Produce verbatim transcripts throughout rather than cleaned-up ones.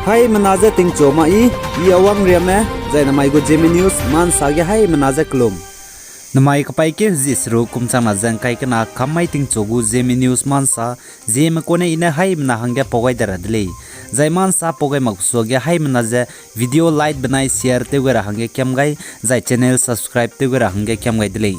Haimena je tingchu ma i, i Awang Riame, zai namai gu Zeme News ma nsa ge haimena je kelum. Namai kapaîkeu hezie seruk kum changna ze ngkai kena kam mai tingchu gu Zeme News ma nsa, Zeme kune i ne haimena hangge pau gai de ra de lei. Zai ma nsa pau gai mak suage haimena ze video like benai share tew gai ra hangge kiam gai, zai channel subscribe tew gai ra hangge kiam gai de lei.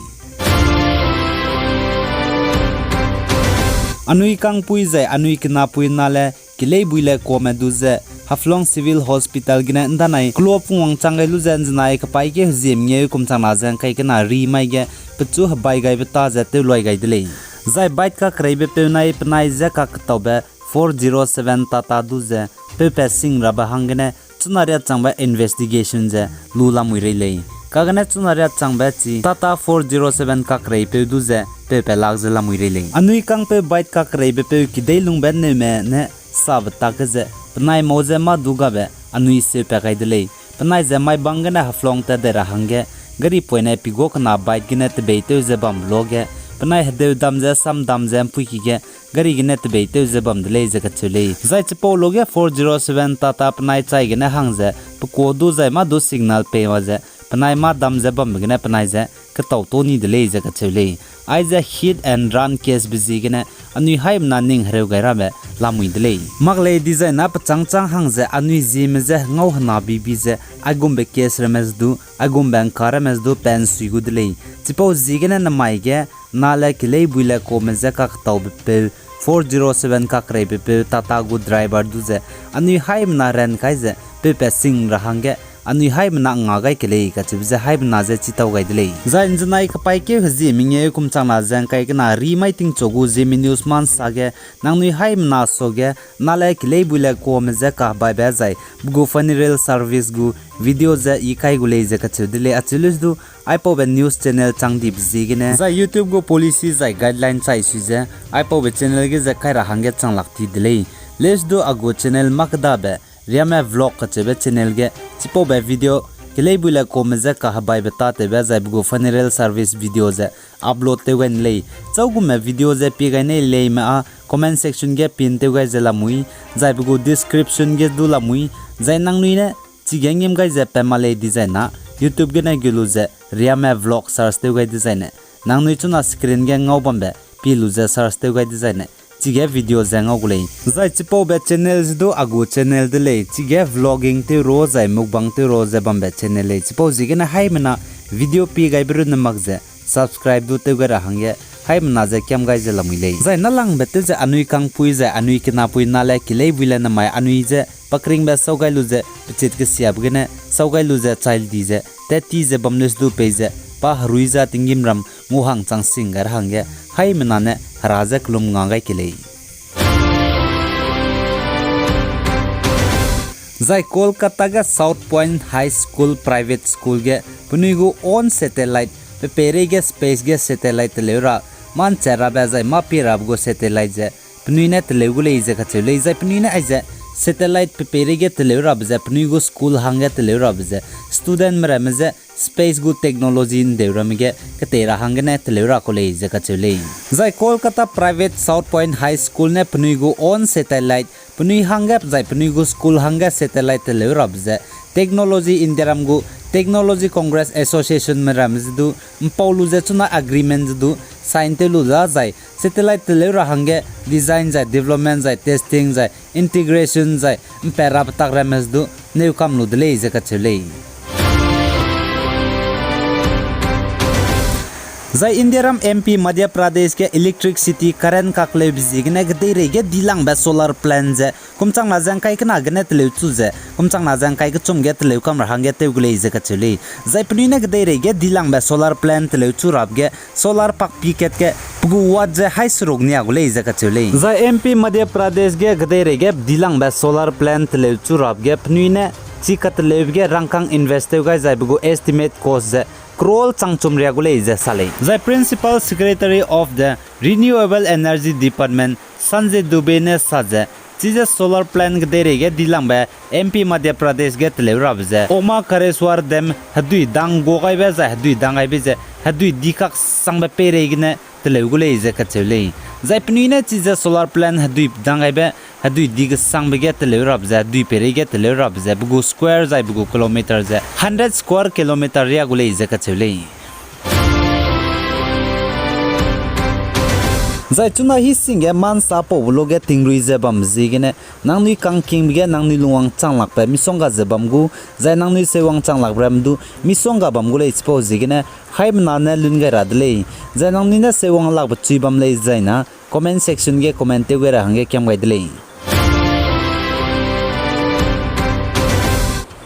Anui kangpui zai anui kenapui nale Kileibui le Kuame du ze Haflong Civil Hospital gene ndanai kelo pungwang chang gai lu ze nzenai kapaîkeu hezie mengeu kum changna ze ngkai kena ri mai ge pechu hebai gaibe ta ze tewloi gai de lei. Zai bike kakereibepeu nai penai je kaketaube four zero seven Tata du ze peupat sing rabe hanggene chuna riat changbe investigation ze lu lamui rei lei. Kagene chuna riat changbe chi Tata four zero seven kakereipeu du ze peupat lak ze lamui rei lei. Anui kangpeu bike kakereibepeu Kideilungbe Neume ne sabe tak ge ze penai mau ze mâ du gabe anui seupat gai de lei. Penai ze Maibang gene Haflong tat dai ra hangge gari poine pigua kena bike gene tebeitew ze bambe luage penai hedeu dam ze samdam ze mpuiki ge gari gene tebeitew ze bam de lei ze kacheu lei. Zai chipau luage four zero seven Tata penai chai gene hang ze pekuâ du zai mâ du signal pei ma ze penai mâ dam ze bambe gene penai ze ketau to ni de lei ze kacheu lei. Aize hit and run case be ziegene anui haimena ning hereu gai rabe lamui de lei. Mak lei dizai na pechângchâng hang ze anui Zeme je ngau hena bibi ze aigumbe case ramme ze du, aigumbe ngka ramme ze du pa nsui gu de lei. Chipau ziegene namai ge nale Kileibui le Kuame je kaketaubepeu four zero seven kakereibepeu Tata gu driver du ze anui haimena ran kai ze peupat sing ra hangge anui haimena nga gai ke lei kacheube ze haimena je chitau gai de lei. Zai nzenai kapaîkeu hezie mengeu kum changna ze ngkai kena ri mai tingchu gu Zeme News ma nsa ge nangnui haimena suage nale Kileibui le Kuame je kabaibe zai pe gu funeral service gu video ze i kai gu lei ze kacheu de lei. Acheu leuse du aipaube news channel chang dibe ziegene zai YouTube gu policy zai guideline chai sui ze aipaube channel ge ze kai ra hangge chang lak ti de lei. Leuse du a gu channel mâ kedabe Riame Vlog kacheube channel ge chipaube video Kileibui le Kuame je kahebaibe tâtewbe zai pe gu funeral service video ze upload tew gai ne lei. Châugume video ze pie gai nei leime â comment section ge pin tew gai ze lamui, zai pe gu description ge du lamui, zai nangnui ne chige ngim gai ze pa ma lei dizai na YouTube gene gu lu ze Riame Vlog search tew gai dezaine nangnui chuna screen ge ngau bambe pie lu ze search tew gai dezaine chige video ze ngau gu lei. Zai chipaube channel ze du a gu channel de lei, chige vlogging tew ro zai mukbang tew ro ze bambe channel lei. Chipau ziegene haimena video pie gaibe runne mak ze subscribe du tew gai ra hangge haimena ze kiam gai ze lamui lei. Zai nâlangbe tew ze anui kangpui zai anui kenapui nale Kileibui le namai anui ze pakringbe sau gai lu ze pechit kesiabe gene sau gai lu ze chai di ze tat ti ze bam leuse du pei ze pa herui za tinggîmram nguhang chang sing gai ra hangge haimena ne hera ze kelum nga gai ke lei. Zai Kolkata ge South Point High School Private School ge penui gu own satellite, pe peireige space ge satellite teleu ra, mâ nchat rabe zai mâ pie rabe gu satellite ze penui ne teleu gu lei ze kacheu lei. Zai penui ne aize satellite pe peireige teleu rabe ze penui gu school hangge teleu rabe ze studentme ramme je space gu technology ndeu ramme ge ketei ra hanggene teleu ra ku lei ze kacheu lei. Zai Kolkata Private South Point High School ne penui gu own satellite, penui hangge zai penui gu school hangge satellite teleu rabe ze technology Indiaram gu Technology Congress Associationme ramme ze du mpau lu ze chuna agreement ze du sign tew lu da zai satellite teleu ra hangge design zai development zai testing zai integration zai mpat rabe tak ramme ze du neu kam lu de lei ze kacheu lei. Zai Indiaram MP Madhya Pradesh ge electricity current kakleube ziegene kedeirei ge dilangbe solar plant ze kum changna ze ngkai kena gene teleu chu ze kum changna ze ngkai kechum ge teleu kam ra hangge tew gu lei ze kacheu lei. Zai penui ne kedeirei ge dilangbe solar plant teleu chu rabe ge solar pakpi kat ge pe gu watt ze hai seruk nia gu lei ze kacheu lei. Zai MP Madhya Pradesh ge kedeirei ge dilangbe solar plant teleu chu rabe ge penui ne chi kateleube ge rangkâng invest tew gai zai pe gu estimate cost ze crore changchum ria gu lei ze sa lei. Zai Principal Secretary of the Renewable Energy Department Sanjay Dubey ne sa ze, chize solar plant kedeirei ge dilangbe MP Madhya Pradesh ge teleu rabe ze Omkareshwar Dam hedui dang gua gaibe zai hedui dang gaibe ze hedui dikak sangbe peirei gene teleu gu lei ze kacheu lei. Zai penui ne chize solar plant hedui dang gaibe, hedui di kesangbe ge teleu rabe ze, hedui peirei ge teleu rabe ze, pe gu square zai pe gu kilometer ze hundred square kilometer riâ gu lei ze kacheu lei. Zai chuna hi sing ge mansa paube lu ge tingrui ze bam ziegene, nangnui kangkingbe ge nangnui lungwang chang lakbe misongga ze bam gu, zai nangnui seuwang chang lakbe ramme du misongga bam gu lei chipau ziegene, haimena ne lun gai ra de lei. Zai nangnui ne seuwang lakbe chui bam lei zaina, comment section ge comment tew gai ra hangge kiam gai de lei.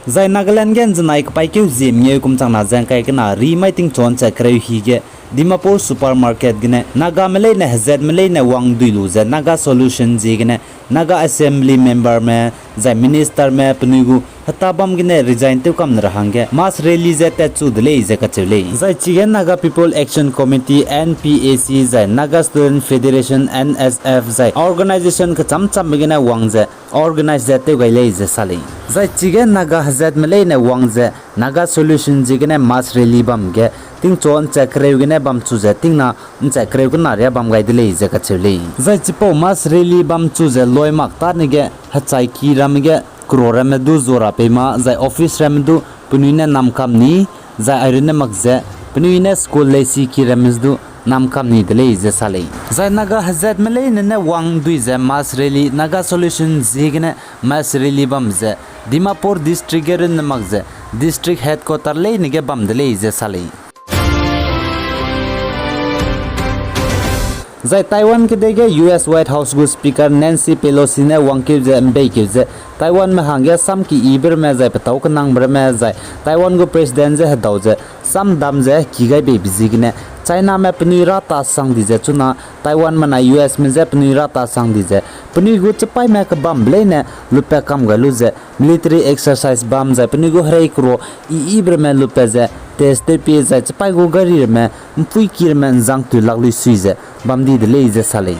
Zai Nagaland ge nzenai kepaîkeu zie mengeu kum changna ze ngkai kena rimai tingchon che kereu hi ge Dimapur supermarket gene Nagame leine hezatme leine wang dui lu ze Naga Solution ziegene Naga Assembly memberme, zai ministerme penui gu heta bam gene resign tew kam ne ra hangge mass rally ze tatchu de lei ze kacheu lei. Zai chige Naga People Action Committee, N P A C, zai Naga Student Federation, N S F, zai organization kecham chambe gene wang ze organize ze tew gai lei ze sa lei. Zai chige Naga hezatme leine wang ze Naga Solution ziegene mass rally bam ge tingchon nche kereu gene bam chu ze tingna nche kereu kena riâ bam gai de lei ze kacheu lei. Zai chipau mass rally bam chu ze loi mak tane ge hechai ki ramme ge kero ramme du zua ra pei ma, zai office ramme du penui ne namkam ni, zai airunne mak ze penui ne school leisi ki ramme du namkam ni de lei ze sa lei. Zai Naga hezatme leine ne wang dui ze mass rally Naga Solution ziegene mass rally bam ze Dimapur district ge runne mak ze district headquarter leine ge bam de lei ze sa lei. Zai Taiwan kedei ge U S White House gu Speaker Nancy Pelosi ne wangkeu ze mbeikeu ze Taiwanme hangge sam keyibe ramme zai petâu kenangbe ramme zai Taiwan gu President je hedau ze sam dam ze ki gai beibe ziegene Chiname penui râ tasang di ze chuna Taiwanme nai U Sme je penui râ tasang di ze penui gu chipaîme kebambe leine lutpat kam gai lu ze military exercise bam zai penui gu herei kero yibe ramme lutpat ze test tewpie zai chipaî gu gari ramme mpuiki ramme nzang tu lak lui sui ze bam di de lei ze sa lei.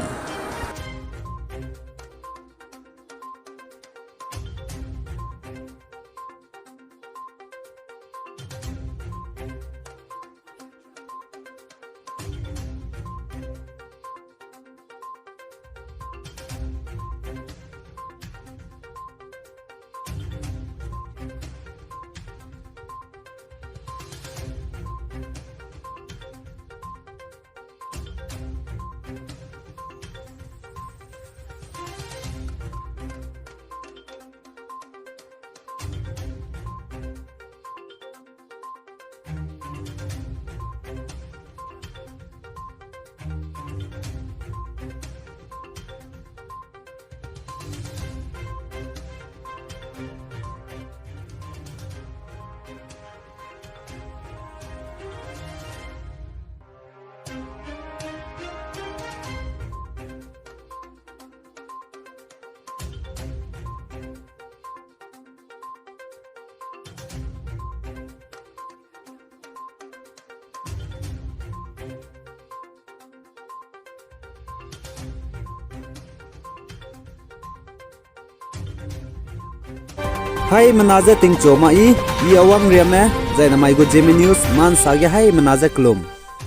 Haimena je tingchu ma i, i Awang Riame, zai namai gu Zeme News mansa ge haimena je kelum.